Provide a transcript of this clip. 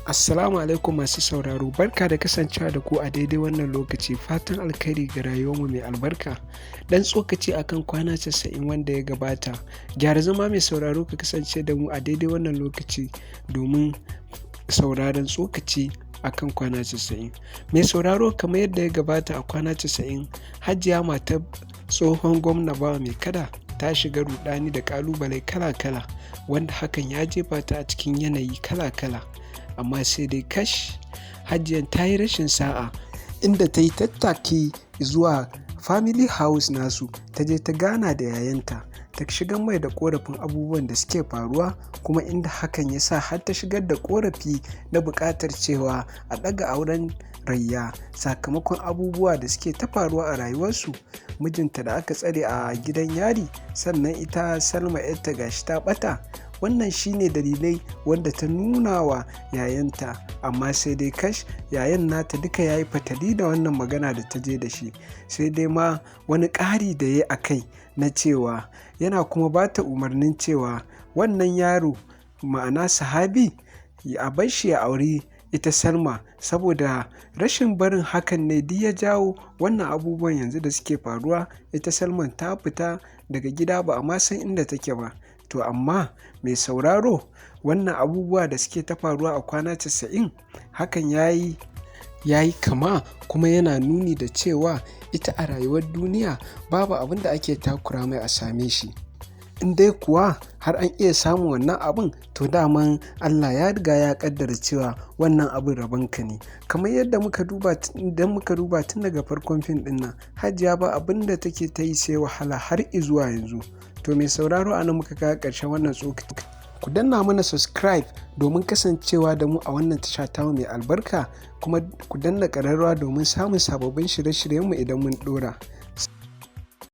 Assalamu alaikum masu sauraro, barka da kasancewa da ku a daidai wannan lokaci. Fatan alkhairi ga rayuwarmu mai albarka. Dan tsokaci akan kwana 90 wanda ya gabata. Gyara zama mai sauraro, ka kasance da mu a daidai wannan lokaci domin sauraron tsokaci akan kwana 90. Mai sauraro, kamar yadda ya gabata a kwana 90, Hajiya matar tsohon gwamna Bawa Mai Kada ta shiga rudani da kalubale kala-kala, wanda hakan ya jefa ta a cikin yanayi kala-kala. Amma sai dai kash, Hajiyan ta yi rashin sa'a, inda ta yi tattaki zuwa family house nasu, ta je ta gana da yayanta, ta shigar mai da korafin abubuwan da suke faruwa, kuma inda hakan ya sa har ta shigar da korafi na buƙatar cewa a ɗaga auren Rayya sakamakon abubuwa da suke ta faruwa a rayuwarsu. Mijinta da aka tsare a gidan yari, sannan ita Salma yarta gashi ta ɓata. Wannan shine dalilai wanda ta nuna wa yayanta, amma sai dai kash, yayan nata duka ya yi fatali da wannan magana da ta je da shi. Sai dai ma wani ƙari da ya yi a kai na cewa yana kuma ba ta umarnin cewa wannan yaro, ma'ana Sahabi, a bar shi ya auri ita Salma, saboda rashin barin hakan ne duk ya jawo wannan abubuwan yanzu da suke faruwa. Ita Salman ta fita daga gida, ba a ma san inda take ba. To amma mai sauraro, wannan abubuwa da suke ta faruwa a kwana 90, hakan ya yi kama kuma yana nuni da cewa ita a rayuwar duniya babu abin da ake takura mai a same shi. In dai kuwa har an iya samun wannan abin, to daman Allah ya riga ya kaddara cewa wannan abin rabonka ne. Kamar yadda muka duba, idan muka duba tun daga farkon fim din nan, Hajiya ba abin da take ta yi sai wahala har izuwa yanzu. To mai sauraro, anan muka kawo ƙarshen wannan tsokaci. Ku danna mana subscribe domin kasancewa da mu a wannan tasha tamu mai albarka, kuma ku danna ƙararrawa domin samun sababbin shirye-shiryenmu idan mun ɗora.